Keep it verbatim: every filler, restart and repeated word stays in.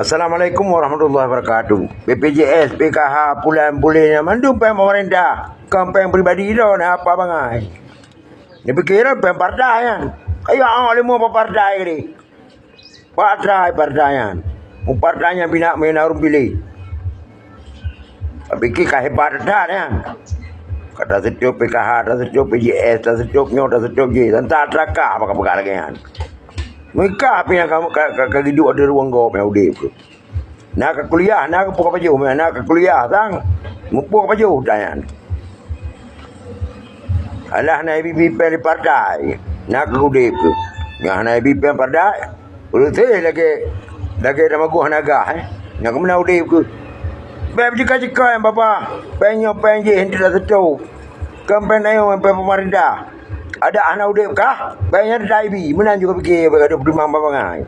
Assalamualaikum warahmatullahi wabarakatuh. B P J S, P K H, pulan buleuen nyan mandum péng pemerintah, kon péng pribadi droeneuh apa bangai. Neupiké partai nyan. Kaya awak leumo partai gede. Partai-partai nyan. Mu partai nyan pih na meunan ureuëng piléh. Tapi ki ka hebat that nyan. Ka taseutôt P K H, taseutôt P J S, taseutôt nyoe, taseutôt jih. Dan tak terakah baka-baka lagée nyan. Meuka pih nyang ka, ka, ka, ka hidup di ruang gob nyang udeb tu. Na ka kuliah, na ka pukok pajoh, na ka kuliah sang. Mupuk pajoh tanyan. Alah na ibi-ibi péng di partai. Na ka udeb tu. Nyang na ibi péng partai. Ureuëng lagée, lagée tamagoh naga, eh. Nyang keumeuna udeb tu. Bék jika-jika yang bapa. Péng nyoe péng jih henti taseutôt. Kon péng nyoe péng pemerintah. Ada hana udeb kah? Péng nyan taibi. Meunan juga pikir bak ada peudumang bapa ngai.